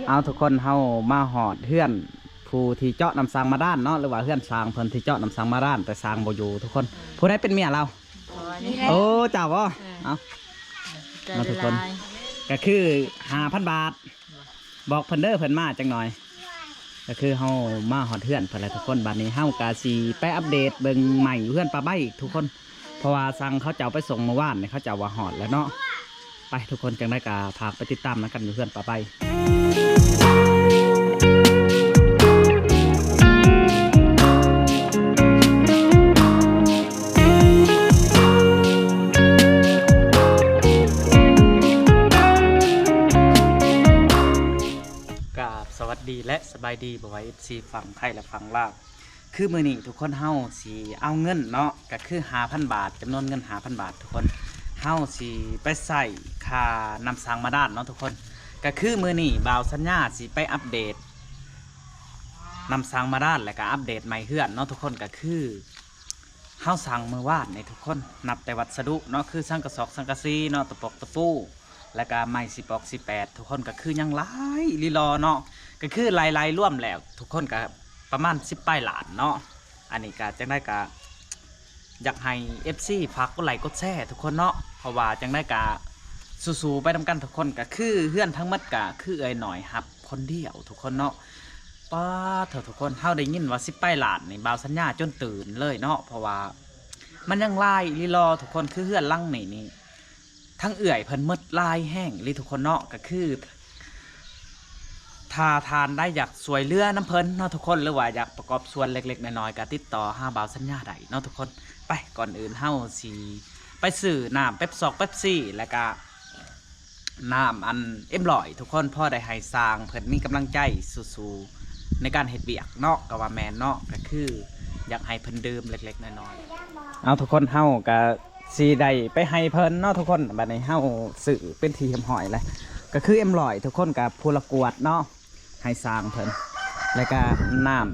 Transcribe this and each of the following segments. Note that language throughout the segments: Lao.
ເອົາ ທຸກຄົນ ເຮົາມາຮອດເຮືອນຜູ້ທີ່ເຈາະນ້ຳສ້າງບາດານເນາະ ຫຼືວ່າເຮືອນຊ່າງເພິ່ນທີ່ເຈາະນ້ຳສ້າງບາດານ ແຕ່ຊ່າງບໍ່ຢູ່ທຸກຄົນ. ຜູ້ໃດເປັນເມຍລາວ? ຂ້ອຍນີ້ແຫຼະ. ໂອ້ ເຈົ້າບໍ່? ເອີ ເອົາ ເອົາ ທຸກຄົນ ກະຄືຫ້າພັນບາດ ບອກເພິ່ນເດີ ເພິ່ນມາຈັກໜ່ອຍ. ກະຄືເຮົາມາຮອດເຮືອນເພິ່ນແລ້ວທຸກຄົນ. ບາດນີ້ເຮົາກະຊິໄປອັບເດດເບິ່ງໃໝ່ຢູ່ເຮືອນປ້າໃບ້ອີກທຸກຄົນ ເພາະວ່າຊ່າງເຂົາເຈົ້າໄປສົ່ງມື້ວານນີ້ ເຂົາເຈົ້າວ່າຮອດແລ້ວເນາະ. ໄປ ທຸກຄົນ ຈັ່ງໃດກະຝາກໄປຕິດຕາມນຳກັນຢູ່ເຮືອນປ້າໃບ້. ກາບສະຫວັດດີ ແລະ ສະບາຍດີ ບໍ່ວ່າ ເອັຟຊີ ຝັ່ງໄທ ແລະ ຝັ່ງລາວ. ຄືມື້ນີ້ທຸກຄົນ ເຮົາຊິເອົາເງິນເນາະ ກະຄືຫ້າພັນບາດ ຈຳນວນເງິນຫ້າພັນບາດທຸກຄົນ ເຮົາຊິໄປໃຊ້ຄ່ານ້ຳສ້າງບາດານເນາະທຸກຄົນ. ກະຄືມື້ນີ້ບ່າວສັນຍາຊິໄປອັບເດດນ້ຳສ້າງບາດານ ແລະກະອັບເດດໃໝ່ເຮືອນເນາະທຸກຄົນ. ກະຄືເຮົາສ້າງມື້ວານນີ້ທຸກຄົນ ນັບແຕ່ວັດສະດຸເນາະ ຄືສັງກະສອກສັງກະສີເນາະ ຕະປົກຕະປູ ແລ້ວກະໄມ້ສີປອກສີແປດ ທຸກຄົນ ກະຄືຍັງຫຼາຍອີ່ຫຼີເນາະ. ກະຄືໄລ່ໆລວມແລ້ວທຸກຄົນ ກະປະມານສິບປາຍລ້ານເນາະ. ອັນນີ້ກະຈັ່ງໃດກະຢາກໃຫ້ ເອັຟຊີ ຝາກກົດໄລ້ກົດແຊທຸກຄົນເນາະ ເພາະວ່າຈັ່ງໃດກະສູ້ໆໄປນຳກັນທຸກຄົນ. ກະຄືເຮືອນທັງໝົດກະຄືເອື້ອຍນ້ອຍຮັບຄົນດຽວທຸກຄົນເນາະ. ປາດໂທ້ ທຸກຄົນ ເຮົາໄດ້ຍິນວ່າສິບປາຍລ້ານນີ້ ບ່າວສັນຍາຈົນຕື່ນເລີຍເນາະ ເພາະວ່າມັນຍັງຫຼາຍອີ່ຫຼີເນາະທຸກຄົນ. ຄືເຮືອນຫຼັງນີ້ນີ້ ທັງເອື້ອຍເພິ່ນໝົດຫຼາຍແຮງອີ່ຫຼີທຸກຄົນເນາະ. ກະຄືຖ້າທ່ານໃດຢາກຊ່ວຍເຫຼືອນຳເພິ່ນເນາະທຸກຄົນ ຫຼືວ່າຢາກປະກອບສ່ວນເລັກໆນ້ອຍໆ ກະຕິດຕໍ່ຫາບ່າວສັນຍາໄດ້ເນາະທຸກຄົນ. ໄປ ກ່ອນອື່ນເຮົາຊິໄປຊື້ນ້ຳເປັບຊອກເປັບຊີ ແລ້ວກະນ້ຳອັນເອັມຮ້ອຍທຸກຄົນ ພໍໄດ້ໃຫ້ຊ່າງເພິ່ນມີກຳລັງໃຈສູ້ໆໃນການເຮັດວຽກເນາະ ກະວ່າແມ່ນເນາະ. ກະຄືຢາກໃຫ້ເພິ່ນດື່ມເລັກໆນ້ອຍໆ. ເອົາ ທຸກຄົນ ເຮົາກະ ຊິໄດ້ໄປໃຫ້ເພິ່ນເນາະທຸກຄົນ. ບາດນີ້ເຮົາຊື້ເປັນທີ່ຮຽບຮ້ອຍແລ້ວ ກະຄືເອັມຮ້ອຍທຸກຄົນ ກະຜູ້ລະກວດເນາະ ໃຫ້ຊ່າງເພິ່ນ ແລ້ວກະນ້ຳ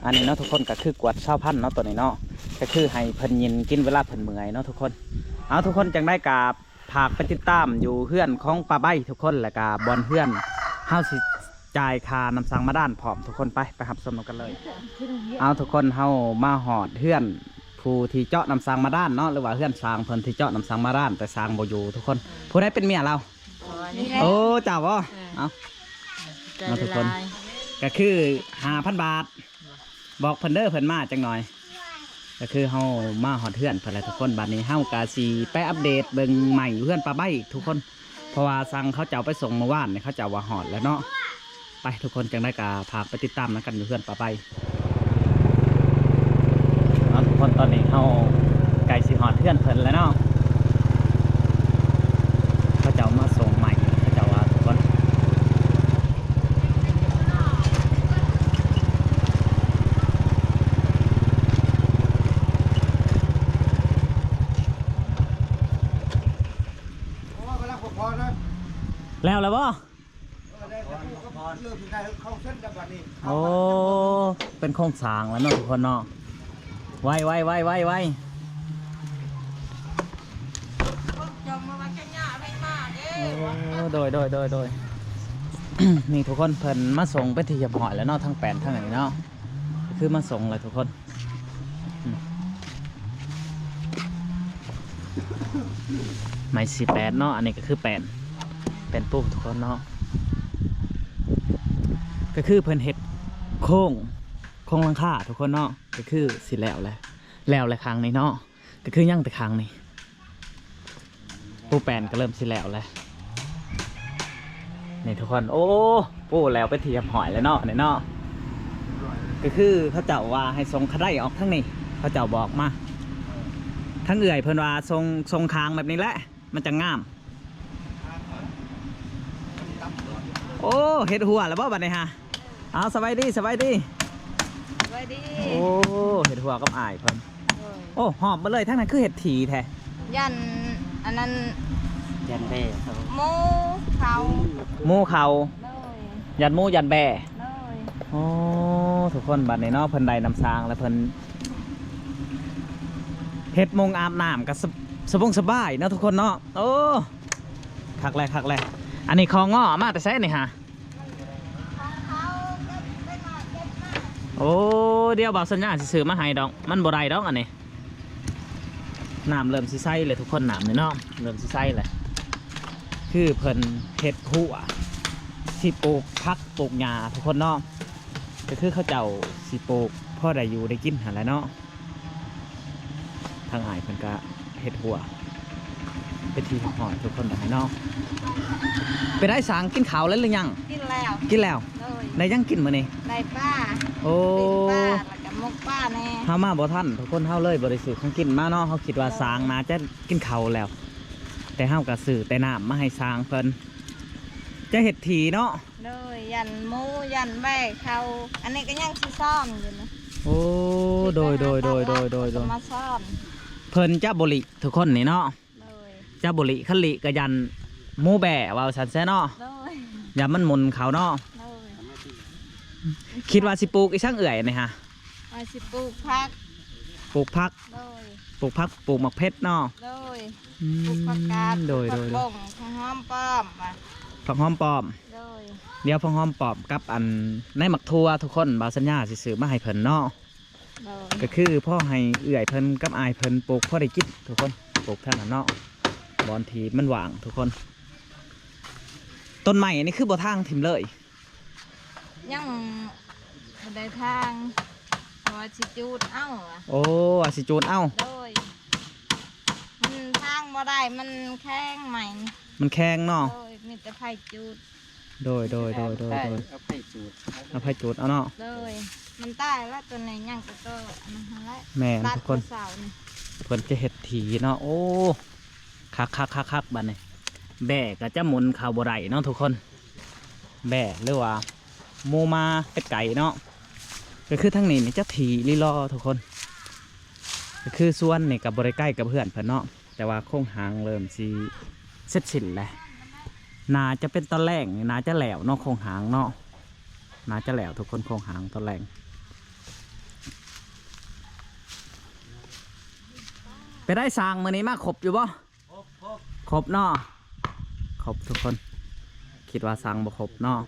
ອັນນີ້ເນາະທຸກຄົນ ກະຄືກວດຊາວພັນເນາະ ໂຕນີ້ເນາະ ກະຄືໃຫ້ເພິ່ນຍິນກິນເວລາເພິ່ນເມື່ອຍເນາະທຸກຄົນ. ເອົາ ທຸກຄົນ ຈັ່ງໃດກະ ຝາກໄປຕິດຕາມຢູ່ເຮືອນຂອງປ້າໃບ້ທຸກຄົນ ແລ້ວກະບ່ອນເຮືອນເຮົາຊິຈ່າຍຄ່ານ້ຳສ້າງບາດານພ້ອມທຸກຄົນ. ໄປ ໄປຮັບຊົມນຳກັນເລີຍ. ເອົາ ທຸກຄົນ ເຮົາມາຮອດເຮືອນຜູ້ທີ່ເຈາະນ້ຳສ້າງບາດານເນາະ ຫຼືວ່າເຮືອນຊ່າງເພິ່ນທີ່ເຈາະນ້ຳສ້າງບາດານ ແຕ່ຊ່າງບໍ່ຢູ່ທຸກຄົນ. ຜູ້ໃດເປັນເມຍລາວ? ຂ້ອຍນີ້ແຫຼະ. ໂອ້ ເຈົ້າບໍ່? ເອີ ເອົາ ເອົາ ທຸກຄົນ ກະຄືຫ້າພັນບາດ ບອກເພິ່ນເດີ ເພິ່ນມາຈັກໜ່ອຍ. ກະຄືເຮົາມາຮອດເຮືອນເພິ່ນແລ້ວທຸກຄົນ ບາດນີ້ເຮົາກະຊິໄປອັບເດດເບິ່ງໃໝ່ຢູ່ເຮືອນປ້າໃບ້ອີກທຸກຄົນ ເພາະວ່າຊ່າງເຂົາເຈົ້າໄປສົ່ງມື້ວານນີ້ ເຂົາເຈົ້າວ່າຮອດແລ້ວເນາະ. ໄປ ທຸກຄົນ ຈັ່ງໃດກະຝາກໄປຕິດຕາມນຳກັນຢູ່ເຮືອນປ້າໃບ້. ເອົາ ທຸກຄົນ ຕອນນີ້ເຮົາໃກ້ຊິຮອດເຮືອນເພິ່ນແລ້ວເນາະ ເຂົາເຈົ້າມາສົ່ງໃໝ່ ເຂົາເຈົ້າວ່າ ທຸກຄົນ. ແລ້ວແລ້ວບໍ່? ໂອ້ ເປັນໂຄງສ້າງແລ້ວເນາະທຸກຄົນເນາະ. ໄວໆໆໆໆ ໂອ້ ໂດຍໆໆໆ ນີ້ທຸກຄົນ ເພິ່ນມາສົ່ງເປັນທີ່ຮຽບຮ້ອຍແລ້ວເນາະ ທັງແປ້ນທັງອັນນີ້ເນາະ ຄືມາສົ່ງແລ້ວທຸກຄົນ. ໄມ້ສີ່ແປດເນາະ ອັນນີ້ກະຄືແປ້ນ ແປ້ນປູທຸກຄົນເນາະ ກະຄືເພິ່ນເຮັດໂຄງ ໂຄງຫຼັງຄາທຸກຄົນເນາະ ກະຄືຊິແລ້ວແລ້ວ ແລ້ວແລ້ວຂ້າງນີ້ເນາະ ກະຄືຍັງແຕ່ຂ້າງນີ້ ປູແປ້ນກະເລີ່ມຊິແລ້ວແລ້ວ ນີ້ທຸກຄົນ. ໂອ້ ປູແລ້ວເປັນທີ່ຮຽບຮ້ອຍແລ້ວເນາະ ນີ້ເນາະ ກະຄືເຂົາເຈົ້າວ່າໃຫ້ສົ່ງຄະໄດອອກທາງນີ້ ເຂົາເຈົ້າບອກມາ ທາງເອື້ອຍເພິ່ນວ່າສົ່ງ ສົ່ງຂ້າງແບບນີ້ແຫຼະ ມັນຈະງາມ. ໂອ້ ເຮັດຮົ້ວແລ້ວບໍ່ບາດນີ້ຫາ? ເອົາ ສະບາຍດີ ສະບາຍດີ ສະບາຍດີ. ໂອ້ ເຮັດຮົ້ວກັບອ້າຍເພິ່ນ. ໂດຍ. ໂອ້ ຮອບໝົດເລີຍ ທາງນັ້ນຄືເຮັດຖີ່ແທ້? ຢ້ານອັນນັ້ນ ຢ້ານແບ້ເຂົາ ໝູເຂົາ ໝູເຂົາ. ໂດຍ. ຢ້ານໝູຢ້ານແບ້. ໂດຍ. ໂອ້ ທຸກຄົນ ບາດນີ້ເນາະ ເພິ່ນໄດ້ນ້ຳສ້າງແລ້ວ ເພິ່ນເຮັດມົງອາບນ້ຳກະສະ ສະບົງສະບາຍເນາະທຸກຄົນເນາະ. ໂອ້ ຄັກແຫຼະ ຄັກແຫຼະ. ອັນນີ້ຂອງງໍ້ມາແຕ່ໃສນີ້ຫາ? ໂອ້ ດຽວບ່າວສັນຍາຊິຊື້ມາໃຫ້ດອກ ມັນບໍ່ໄດ້ດອກອັນນີ້. ນ້ຳເລີ່ມຊິໃສແລ້ວທຸກຄົນ ນ້ຳນີ້ເນາະ ເລີ່ມຊິໃສແລ້ວ ຄືເພິ່ນເຮັດຮົ້ວຊິປູກຜັກປູກຫຍ້າທຸກຄົນເນາະ ກໍຄືເຂົາເຈົ້າຊິປູກພໍໄດ້ຢູ່ໄດ້ກິນຫັ້ນແຫຼະເນາະ. ທາງອ້າຍເພິ່ນກະເຮັດຮົ້ວເປັນທີ່ຮຽບຮ້ອຍທຸກຄົນບາດນີ້ເນາະ. ເປັນໄດ໋ ສາງກິນເຂົ້າແລ້ວຫຼືຍັງ? ກິນແລ້ວ ກິນແລ້ວ. ໂດຍ ໄດ້ຫຍັງກິນມື້ນີ້? ໄດ້ປາ. ໂອ້ ປີ້ງປາ ແລ້ວກະໝົກປາແດ່. ເຮົາມາບໍ່ທັນທຸກຄົນ ເຮົາເລີຍບໍ່ໄດ້ຊື້ຂອງກິນມາເນາະ ເຮົາຄິດວ່າສາງໜ້າຈະກິນເຂົ້າແລ້ວ ແຕ່ເຮົາກະຊື້ແຕ່ນ້ຳມາໃຫ້ສາງເພິ່ນ ຈະເຮັດຖີ່ເນາະ. ໂດຍ ຢ້ານໝູຢ້ານແວ່ເຂົ້າ ອັນນີ້ກໍຍັງຊິຊ້ອນຢູ່ນະ. ໂອ້ ໂດຍ ໂດຍ ໂດຍ ໂດຍ ໂດຍ ມາຊ້ອນ ເພິ່ນຈະບໍ່ລິທຸກຄົນນີ້ເນາະ. ໂດຍ ຈະບໍ່ລິ ຄັນລິກໍຢ້ານໝູແບ້ວ່າຊັ້ນແຊເນາະ. ໂດຍ ຢ້ານມັນໝຸ່ນເຂົ້າເນາະ. ໂດຍ ຄິດວ່າຊິປູກອີ່ສັງເອື້ອຍນີ້ຫາ? ວ່າຊິປູກຜັກ ປູກຜັກ. ໂດຍ ປູກຜັກ ປູກໝາກເຜັດເນາະ. ໂດຍ ອືມ ປູກຜັກກາດ ໂດຍ ໂດຍ ຜັກບົ້ງ ຜັກຫອມປ້ອມ ຜັກຫອມປ້ອມ. ໂດຍ ດຽວຜັກຫອມປ້ອມກັບອັນໃນໝາກຖົ່ວທຸກຄົນ ບ່າວສັນຍາຊິຊື້ມາໃຫ້ເພິ່ນເນາະ. ໂດຍ ກໍຄືພໍໃຫ້ເອື້ອຍເພິ່ນກັບອ້າຍເພິ່ນປູກພໍໄດ້ກິນທຸກຄົນ ປູກທາງນັ້ນເນາະ ບ່ອນທີ່ມັນວ່າງທຸກຄົນ. ຕົ້ນໄມ້ນີ້ຄືບໍ່ຖາງຖິ້ມເລີຍ? ຍັງບໍ່ໄດ້ຖາງ ເພາະວ່າຊິຈູດເອົາ. ໂອ້ ວ່າຊິຈູດເອົາ. ໂດຍ ມັນຖາງບໍ່ໄດ້ ມັນແຂງໄມ້ ມັນແຂງເນາະ. ໂດຍ ມີແຕ່ໄຟຈູດ. ໂດຍ ໂດຍ ໂດຍ ໂດຍ ໂດຍ ເອົາໄຟຈູດ ເອົາໄຟຈູດເອົາເນາະ. ໂດຍ ມັນຕາຍແລ້ວ ຕົວນີ້ຍັງແຕ່ໂຕອັນນັ້ນຫັ້ນແຫຼະ. ແມ່ນທຸກຄົນ ເພິ່ນຈະເຮັດຖີ່ເນາະ. ໂອ້ ຄັກໆໆໆ ບາດນີ້ ແບ້ກໍຈະໝຸ່ນເຂົ້າບໍ່ໄດ້ເນາະທຸກຄົນ ແບ້ ຫຼືວ່າໝູໝາເປັດໄກ່ເນາະ. ກໍຄືທາງນີ້ນີ້ຈະຖີ່ລີລໍທຸກຄົນ ກໍຄືສວນນີ້ກໍບໍ່ໄດ້ໃກ້ກັບເຮືອນເພິ່ນເນາະ ແຕ່ວ່າໂຄງຮ່າງເລີ່ມຊິເສັດສິ້ນແລ້ວ ໜ້າຈະເປັນຕອນແລງ ໜ້າຈະແລ້ວເນາະ ໂຄງຮ່າງເນາະ ໜ້າຈະແລ້ວທຸກຄົນ ໂຄງຮ່າງຕອນແລງ. ເປັນໄດ໋ ຊ່າງມື້ນີ້ມາຄົບຢູ່ບໍ່? ຄົບ ຄົບເນາະ ຄົບທຸກຄົນ ຄິດວ່າຊ່າງບໍ່ຄົບເນາະ.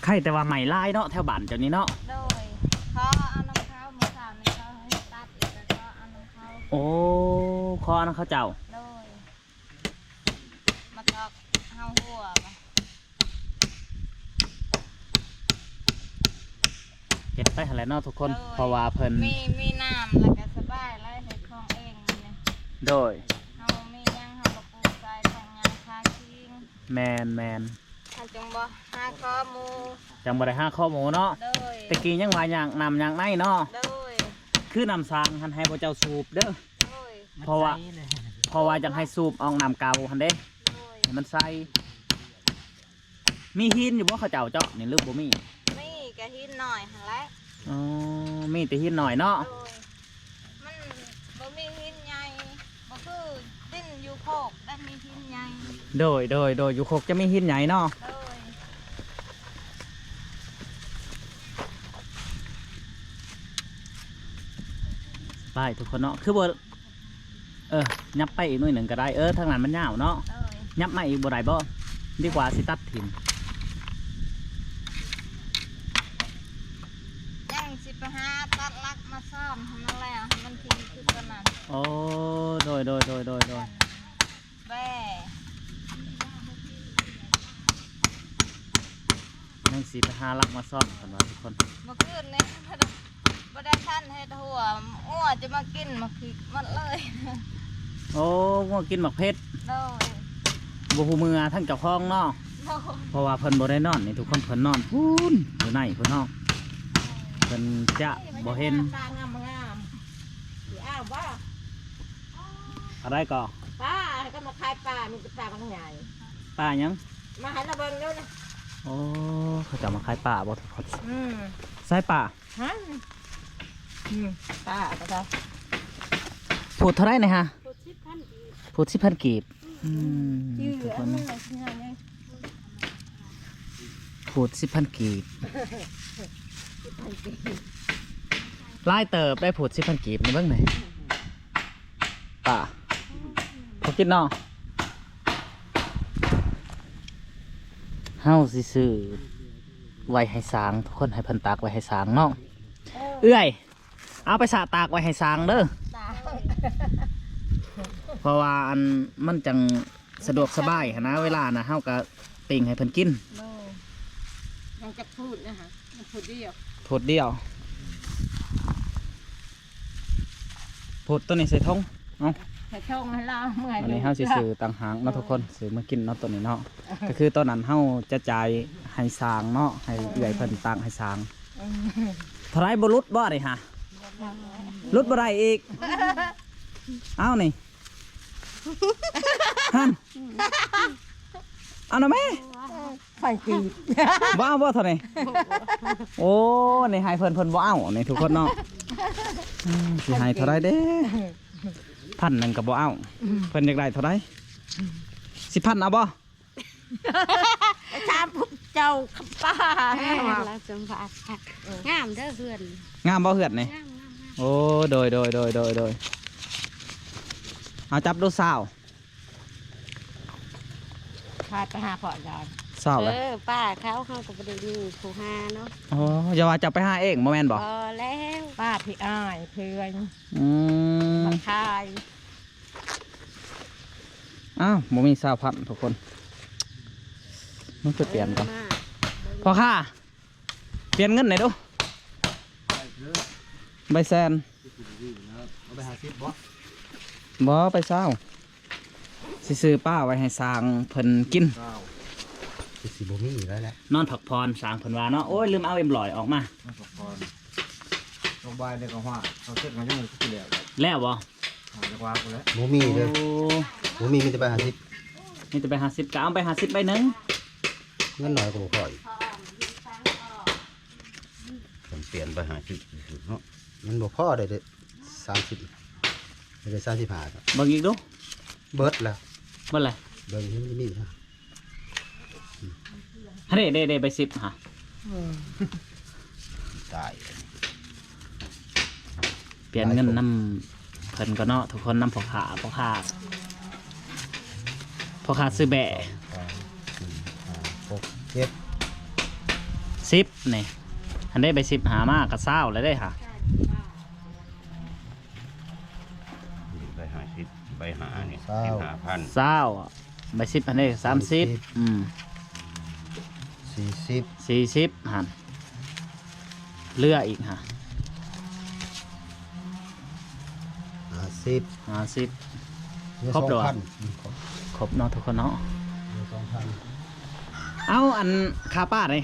ໄຄແຕ່ວ່າໄມ້ຫຼາຍເນາະ ແຖວບ້ານເຈົ້ານີ້ເນາະ. ໂດຍ ຂໍເອົານຳເຂົາ ມື້ເຊົ້ານີ້ເຂົາໃຫ້ຕັດ ແລ້ວກໍຂໍເອົານຳເຂົາ. ໂອ້ ຂໍເອົານຳເຂົາເຈົ້າ. ໂດຍ ມາຕອກເຮົາຫົວ. ເຮັດໄປຫັ້ນແຫຼະເນາະທຸກຄົນ. ໂດຍ ເພາະວ່າເພິ່ນມີ ມີນ້ຳແລ້ວກໍສະບາຍແລ້ວ ເຮັດຂອງເອງນີ້. ໂດຍ ເຮົາມີຫຍັງເຮົາກໍປູກໃສ່ ທັງຫຍ້າຄາຄີງ. ແມ່ນໆ ເຮົາຈັ່ງບໍ່ຫາຂໍໝູ່ ຈັ່ງບໍ່ໄດ້ຫາຂໍໝູ່ເນາະ. ໂດຍ ແຕ່ກີ້ຍັງວ່າຢາກນ້ຳຢາກໃນເນາະ. ໂດຍ ຄືນ້ຳສ້າງຫັ້ນໃຫ້ພວກເຈົ້າສູບເດີ. ໂດຍ ເພາະວ່າ ເພາະວ່າຢາກໃຫ້ສູບອອກນ້ຳເກົ່າຫັ້ນເດ້. ໂດຍ ໃຫ້ມັນໃສ. ມີຫີນຢູ່ບໍ່ ເຂົາເຈົ້າເຈາະນີ້ ຫຼືບໍ່ມີ? ມີ ກະຫີນໜ້ອຍຫັ້ນແຫຼະ. ອໍ ມີແຕ່ຫີນໜ້ອຍເນາະ. ໂດຍ ມັນບໍ່ມີຫີນໃຫຍ່ ບໍ່ຄືດິນຢູ່ໂຄກໄດ້ມີຫີນໃຫຍ່. ໂດຍ ໂດຍ ໂດຍ ຢູ່ໂຄກຈະມີຫີນໃຫຍ່ເນາະ. ໂດຍ ໄປທຸກຄົນເນາະ ຄືບໍ່ ເອີ ຫຍັບໄປອີກໜ້ອຍໜຶ່ງກໍໄດ້. ເອີ ທາງນັ້ນມັນຍາວເນາະ. ໂດຍ ຫຍັບມາອີກບໍ່ໄດ້ບໍ່? ດີກວ່າຊິຕັດຖິ້ມ. ຍັງຊິໄປຫາຕັດຫຼັກມາຊ້ອນໃຫ້ມັນແລ້ວ ໃຫ້ມັນຖີ່ຄືຕົວນັ້ນ. ໂອ້ ໂດຍ ໂດຍ ໂດຍ ໂດຍ ໂດຍ ແບ ຍັງຊິໄປຫາຫຼັກມາຊ້ອນເພິ່ນວ່າທຸກຄົນ. ເມື່ອຄືນນີ້ ບໍ່ໄດ້ທັນເຮັດຫົວ ງົວຈະມາກິນໝາກພິກໝົດເລີຍ. ໂອ້ ງົວກິນໝາກເຜັດ. ໂດຍ ບໍ່ຮູ້ເມືອທັງເຈົ້າຂອງເນາະ. ໂດຍ ເພາະວ່າເພິ່ນບໍ່ໄດ້ນອນນີ້ທຸກຄົນ ເພິ່ນນອນພຸ້ນ ຢູ່ໃນພຸ້ນເນາະ. ເພິ່ນຈະບໍ່ເຫັນ. ປາງາມໆ ຊິເອົາບໍ່? ອາໄດກໍ ປາ ກໍມາຂາຍປາ ມີແຕ່ປາບັກໃຫຍ່. ປາຫຍັງ? ມາໃຫ້ລາວເບິ່ງດູນະ. ໂອ້ ເຂົາເຈົ້າມາຂາຍປາບໍ່ທຸກຄົນ? ອືມ ໃສປາ? ຫັ້ນ ອືມ ປາກໍໄດ້. ພູດເທົ່າໃດນີ້ຫະ? ພູດສິບພັນກີບ. ອືມ ທຸກຄົນ ພູດສິບພັນກີບ. ຫຼາຍເຕີບໄດ້ ພູດສິບພັນກີບນີ້ ເບິ່ງນີ້ ປ້າ ພໍກິນເນາະ. ເຮົາຊິຊື້ໄວ້ໃຫ້ຊ້າງ ທຸກຄົນ ໃຫ້ເພິ່ນຕາກໄວ້ໃຫ້ຊ້າງເນາະ. ເອື້ອຍ ເອົາໄປສະຕາກໄວ້ໃຫ້ຊ້າງເດີ ເພາະວ່າອັນ ມັນຈັ່ງສະດວກສະບາຍຫັ້ນນະ ເວລານະ ເຮົາກະປີ້ງໃຫ້ເພິ່ນກິນ. ໂດຍ ຍັງຈັກພູດນະຫະ ຍັງພູດດຽວ ພູດດຽວ ພູດໂຕນີ້ໃສ່ຖົງ ເອົາ ໃສ່ຖົງໃຫ້ລາວ ເມື່ອຍ ອັນນີ້ເຮົາຊິຊື້ຕ່າງຫາກເນາະ ທຸກຄົນ ຊື້ມາກິນເນາະ ໂຕນີ້ເນາະ. ກະຄືຕອນນັ້ນເຮົາຈະຈ່າຍໃຫ້ຊ້າງເນາະ ໃຫ້ເອື້ອຍເພິ່ນຕາກໃຫ້ຊ້າງ. ເທົ່າໃດ ບໍ່ຫຼຸດບໍ່ນີ້ຫະ? ຫຼຸດບໍ່ໄດ້ອີກ. ເອົານີ້ ຫັ້ນ ເອົານະແມ່ ໃສ່ກີບ ບໍ່ເອົາບໍ່ເທົ່ານີ້? ໂອ້ ນີ້ໃຫ້ເພິ່ນ ເພິ່ນບໍ່ເອົານີ້ ທຸກຄົນເນາະ. ອືມ ຊິໃຫ້ເທົ່າໃດເດ້? ພັນໜຶ່ງກະບໍ່ເອົາ. ເພິ່ນຢາກໄດ້ເທົ່າໃດ? ສິບພັນເອົາບໍ່? ໄປຖາມພວກເຈົ້າຄຳປ້າ ລາວສຳພາດ ງາມເດີເຮືອນ ງາມບໍ່ເຮືອນນີ້? ງາມໆໆ ໂອ້ ໂດຍໆໆໆ ເອົາຈັບດູ ຊາວ ພາໄປຫາພໍ່ດອນ ຊາວ ເອີ ປ້າເຂົາ ເຮົາກະບໍ່ໄດ້ມີຜູ້ຫາເນາະ. ອໍ ຢ່າວ່າເຈົ້າໄປຫາເອງ ບໍ່ແມ່ນບໍ່? ບໍ່ແລ້ວ ປ້າພີ່ອ້າຍເພື່ອນ ອືມ ມາຂາຍ. ອ້າວ ບໍ່ມີຊາວພັນ ທຸກຄົນ ມັນຄືປ່ຽນກັນ. ເອີ ມາ ພໍ່ຄ້າ ປ່ຽນເງິນໜ່ອຍດູ ໃບແສນ ເອົາໄປຫ້າສິບບໍ່? ບໍ່ ໄປຊາວ ຊິຊື້ປາໄວ້ໃຫ້ຊ້າງເພິ່ນກິນ. ຊາວ ຄືຊິບໍ່ມີແລ້ວແຫຼະ ນອນພັກຜ່ອນ ຊ້າງເພິ່ນວ່າເນາະ. ໂອ້ຍ ລືມເອົາເອັມຮ້ອຍອອກມາ ນອນພັກຜ່ອນ. ຊ່ວງບ່າຍນີ້ກະຫວາ ເຂົາເຊັດກະຍັງບໍ່ແລ້ວ ແລ້ວບໍ່? ຫາຈັກວ່າພຸ້ນແຫຼະ ບໍ່ມີເດີ ໂອ້ ບໍ່ມີ ມີແຕ່ໃບຫ້າສິບ ມີແຕ່ໃບຫ້າສິບ ກະເອົາໃບຫ້າສິບໃບໜຶ່ງ ເງິນໜ້ອຍກະບໍ່ພໍອີກ. ເພິ່ນປ່ຽນໃບຫ້າສິບເນາະ ມັນບໍ່ພໍໄດ້ເດີ ສາມສິບ ໄດ້ສາມສິບຫ້າ ເບິ່ງອີກດູ ເບິດແລ້ວ ເບິດແລ້ວ ເບິ່ງມັນມີ ຫັ້ນເດ້ ເດ້ ເດ້ ໃບສິບຫະ ຕາຍ ປ່ຽນເງິນນຳເພິ່ນກ່ອນເນາະ ທຸກຄົນ ນຳພໍ່ຄ້າ ພໍ່ຄ້າ ພໍ່ຄ້າຊື້ແບ້ ສອງ ສາມ ສີ່ ຫ້າ ຫົກ ເຈັດ ສິບນີ້ ຫັ້ນເດ້ ໃບສິບຫາມາກະຊາວແລ້ວເດ້ຫະ. ໃບຫ້າສິບ ໃບຫ້ານີ້ ຊາວ ສິບຫ້າພັນ ຊາວ ໃບສິບຫັ້ນເດ້ ສາມສິບ ສີ່ສິບ ອືມ ສີ່ສິບ ສີ່ສິບຫັ້ນ ເຫຼືອອີກຫະ ຫ້າສິບ ຫ້າສິບ ເຫຼືອ ຄົບແລ້ວຫວາ? ສອງພັນ ອືມ ຄົບ ຄົບເນາະ ທຸກຄົນເນາະ ເຫຼືອສອງພັນ. ເອົາ ອັນ ຄ່າປາເດ້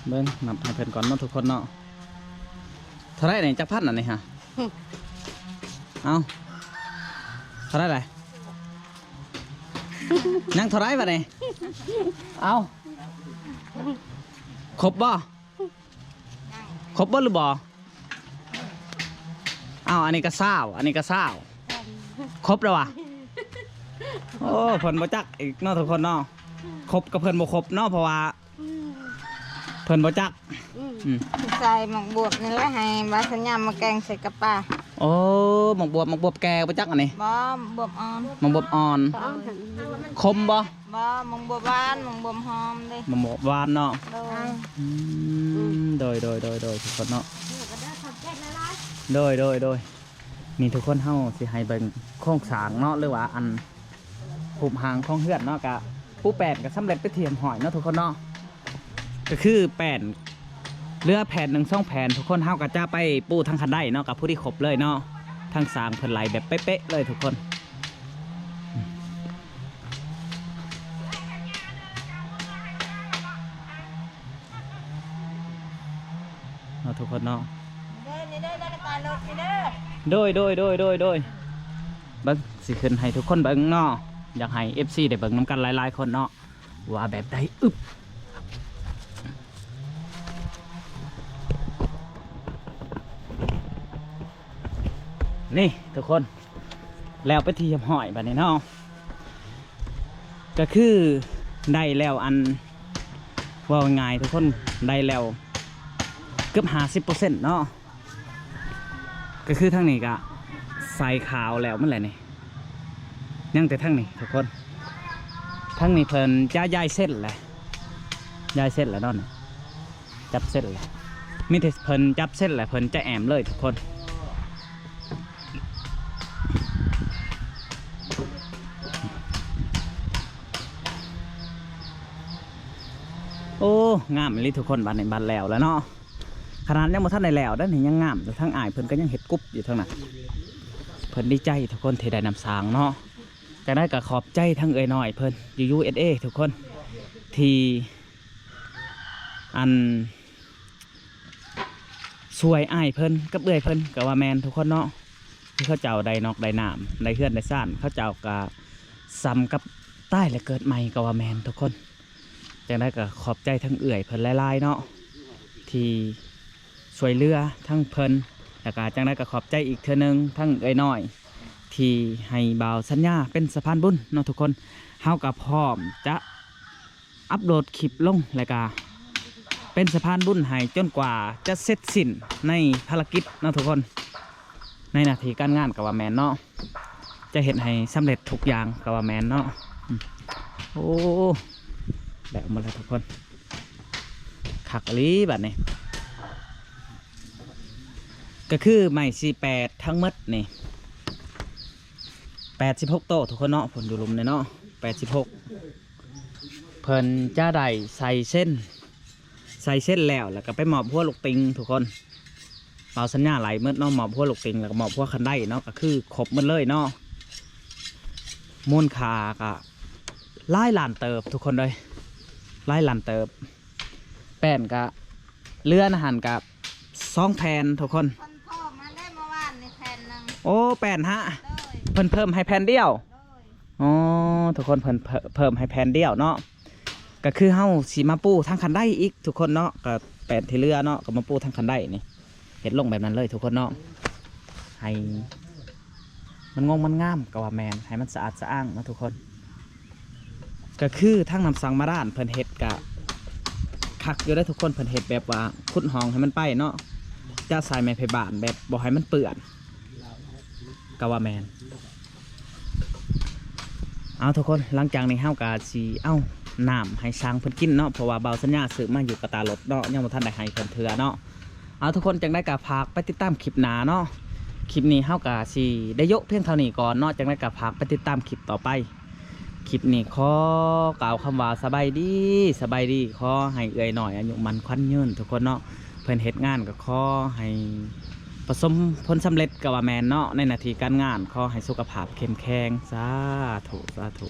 ເບິ່ງ ນັບໃຫ້ເພິ່ນກ່ອນເນາະ ທຸກຄົນເນາະ. ເທົ່າໃດນີ້? ຈັກພັນອັນນີ້ຫະ? ເອົ້າ ເທົ່າໃດລະ? ຍັງເທົ່າໃດບາດນີ້? ເອົ້າ ຄົບບໍ່? ຄົບບໍ່ຫຼືບໍ່? ເອົ້າ ອັນນີ້ກະຊາວ ອັນນີ້ກະຊາວ ຄົບແລ້ວຫວາ? ໂອ້ ເພິ່ນບໍ່ຈັກອີກເນາະ ທຸກຄົນເນາະ ຄົບກະເພິ່ນບໍ່ຄົບເນາະ ເພາະວ່າ ອືມ ເພິ່ນບໍ່ຈັກ ອືມ ອືມ ໃສ່ໝາກບວບນີ້ແຫຼະ ໃຫ້ວ່າສັນຍາມາແກງໃສ່ກັບປາ. ໂອ້ ໝາກບວບ ໝາກບວບແກ່ບໍ່ຈັກອັນນີ້? ບໍ່ ໝາກບວບອ່ອນ ໝາກບວບອ່ອນ ໂດຍ ຂົມບໍ່? ບໍ່ ໝາກບວບຫວານ ໝາກບວບຫອມເດ້ ໝາກບວບຫວານເນາະ ໂດຍ ອືມ ໂດຍ ໂດຍ ທຸກຄົນເນາະ ໂດຍ ໂດຍ ໂດຍ. ນີ້ທຸກຄົນ ເຮົາຊິໃຫ້ເບິ່ງໂຄງສ້າງເນາະ ຫຼືວ່າອັນຮູບຮ່າງຂອງເຮືອນເນາະ ກະປູແປ້ນກະສຳເລັດເປັນທີ່ຮຽບຮ້ອຍເນາະ ທຸກຄົນເນາະ ກະຄືແປ້ນເຫຼືອແຜ່ນໜຶ່ງສອງແຜ່ນ ທຸກຄົນ ເຮົາກະຈະໄປປູທາງຄັນໄດເນາະ ກະພໍດີຄົບເລີຍເນາະ ທາງຊ່າງເພິ່ນໄລ່ແບບເປະໆເລີຍທຸກຄົນ. ເນາະ ທຸກຄົນເນາະ ໂດຍ ໂດຍ ໂດຍ ໂດຍ ເບິ່ງ ຊິຂຶ້ນໃຫ້ທຸກຄົນເບິ່ງເນາະ ຢາກໃຫ້ເອັຟຊີໄດ້ເບິ່ງນຳກັນຫຼາຍໆຄົນເນາະ ວ່າແບບໃດ ອຶບ ນີ້ທຸກຄົນ ແລ້ວເປັນທີ່ຮຽບຮ້ອຍບາດນີ້ເນາະ. ກໍຄືໄດ້ແລ້ວ ອັນ ເວົ້າງ່າຍໆ ທຸກຄົນ ໄດ້ແລ້ວເກືອບຫ້າສິບເປີເຊັນເນາະ. ກໍຄືທາງນີ້ກະໃສ່ຂາວແລ້ວໝົດແຫຼະນີ້ ຍັງແຕ່ທາງນີ້ທຸກຄົນ. ທາງນີ້ເພິ່ນຈະຢາຍເສັ້ນແຫຼະ ຢາຍເສັ້ນແລ້ວເນາະ ຈັບເສັ້ນແຫຼະ ມີແຕ່ເພິ່ນຈັບເສັ້ນແຫຼະ ເພິ່ນຈະແອ້ມເລີຍທຸກຄົນ. ໂອ້ ງາມອີ່ຫຼີທຸກຄົນ. ບາດນີ້ບາດແລ້ວແລ້ວເນາະ ຂະໜາດຍັງບໍ່ທັນໄດ້ແລ້ວເດ້ນີ້ ຍັງງາມຢູ່. ທາງອ້າຍເພິ່ນກໍຍັງເຮັດກຸບຢູ່ທາງນັ້ນ ເພິ່ນດີໃຈທຸກຄົນທີ່ໄດ້ນຳສ້າງເນາະ. ຈັ່ງໃດກໍຂອບໃຈທາງເອື້ອຍນ້ອຍເພິ່ນຢູ່ ຢູເອສເອ ທຸກຄົນ ທີ່ ອັນ ຊ່ວຍອ້າຍເພິ່ນກັບເອື້ອຍເພິ່ນກໍວ່າແມ່ນທຸກຄົນເນາະ ທີ່ເຂົາເຈົ້າໄດ້ນອກໄດ້ນ້ຳ ໄດ້ເຮືອນໄດ້ຊານ ເຂົາເຈົ້າກໍສ່ຳກັບຕາຍແລະເກີດໃໝ່ກໍວ່າແມ່ນທຸກຄົນ. ຈັ່ງໃດກໍຂອບໃຈທາງເອື້ອຍເພິ່ນຫຼາຍໆເນາະ ທີ່ຊ່ວຍເຫຼືອທັງເພິ່ນ ແລ້ວກໍຈັ່ງໃດກໍຂອບໃຈອີກເທື່ອໜຶ່ງທາງເອື້ອຍນ້ອຍ ທີ່ໃຫ້ບ່າວສັນຍາເປັນສະພານບຸນເນາະທຸກຄົນ. ເຮົາກໍພ້ອມຈະ ອັບໂຫຼດຄລິບລົງ ແລ້ວກະເປັນສະພານບຸນໃຫ້ຈົນກວ່າຈະເສັດສິ້ນໃນພາລະກິດເນາະທຸກຄົນ ໃນໜ້າທີ່ການງານກໍວ່າແມ່ນເນາະ ຈະເຮັດໃຫ້ສຳເລັດທຸກຢ່າງກໍວ່າແມ່ນເນາະ. ອືມ ໂອ້ ແລ້ວໝົດແລ້ວທຸກຄົນ ຄັກອີ່ຫຼີບາດນີ້. ກໍຄືໄມ້ສີ່ແປດທັງໝົດນີ້ ແປດສິບຫົກໂຕທຸກຄົນເນາະ ເພິ່ນຢູ່ລຸ່ມນີ້ເນາະ ແປດສິບຫົກ ເພິ່ນຈະໄດ້ໃສ່ເຊັນ ໃສ່ເຊັນແລ້ວ ແລ້ວກໍໄປມອບຫົວລູກຕິງທຸກຄົນ. ເວົ້າສັນຍາໄຫຼໝົດເນາະ ມອບຫົວລູກຕິງ ແລ້ວກໍມອບຫົວຄັນໄດເນາະ ກໍຄືຄົບໝົດເລີຍເນາະ. ມູນຄ່າກໍຫຼາຍລ້ານເຕີບທຸກຄົນເອີຍ ຫຼາຍລ້ານເຕີບ. ແປ້ນກະເຫຼືອນະຫັ້ນກະສອງແຜ່ນທຸກຄົນ ເພິ່ນເພີ່ມມາໄດ້ເມື່ອວານນີ້ແຜ່ນໜຶ່ງ. ໂອ້ ແປ້ນຫະ ໂດຍ ເພິ່ນເພີ່ມໃຫ້ແຜ່ນດຽວ ໂດຍ. ອໍ ທຸກຄົນ ເພິ່ນເພີ່ມໃຫ້ແຜ່ນດຽວເນາະ ກະຄືເຮົາຊິມາປູທາງຄັນໄດອີກທຸກຄົນເນາະ ກະແປ້ນທີ່ເຫຼືອເນາະ ກະມາປູທາງຄັນໄດນີ້ ເຮັດລົງແບບນັ້ນເລີຍທຸກຄົນເນາະ ໃຫ້ ມັນງົງມັນງາມກໍວ່າແມ່ນ ໃຫ້ມັນສະອາດສະອ້າງເນາະທຸກຄົນ. ກໍຄືທາງນ້ຳສັງບາດານເພິ່ນເຮັດກະຄັກຢູ່ເດ້ທຸກຄົນ ເພິ່ນເຮັດແບບວ່າຂຸດຮ່ອງໃຫ້ມັນໄປເນາະ ຈະໃສ່ໄມ້ໄຜ່ບ້ານແບບບໍ່ໃຫ້ມັນເປື້ອນກໍວ່າແມ່ນ. ເອົາທຸກຄົນ ຫຼັງຈາກນີ້ເຮົາກະຊິເອົານ້ຳໃຫ້ຊ້າງເພິ່ນກິນເນາະ ເພາະວ່າບ່າວສັນຍາຊື້ມາຢູ່ກະຕາລົດເນາະ ຍັງບໍ່ທັນໄດ້ໃຫ້ເພິ່ນເທື່ອເນາະ. ເອົາທຸກຄົນ ຈັ່ງໃດກໍຝາກໄປຕິດຕາມຄລິບໜ້າເນາະ. ຄລິບນີ້ເຮົາກໍຊິໄດ້ໂຍະພຽງເທົ່ານີ້ກ່ອນເນາະ ຈັ່ງໃດກໍຝາກໄປຕິດຕາມຄລິບຕໍ່ໄປ. ຄລິບນີ້ຂໍກ່າວຄຳວ່າສະບາຍດີ ສະບາຍດີ. ຂໍໃຫ້ເອື້ອຍນ້ອຍອາຍຸໝັ້ນຂວັນຍືນທຸກຄົນເນາະ. ເພິ່ນເຮັດງານກໍຂໍໃຫ້ປະສົມຜົນສຳເລັດກໍວ່າແມ່ນເນາະ ໃນໜ້າທີ່ການງານ. ຂໍໃຫ້ສຸຂະພາບເຂັ້ມແຂງ ສາທຸ ສາທຸ.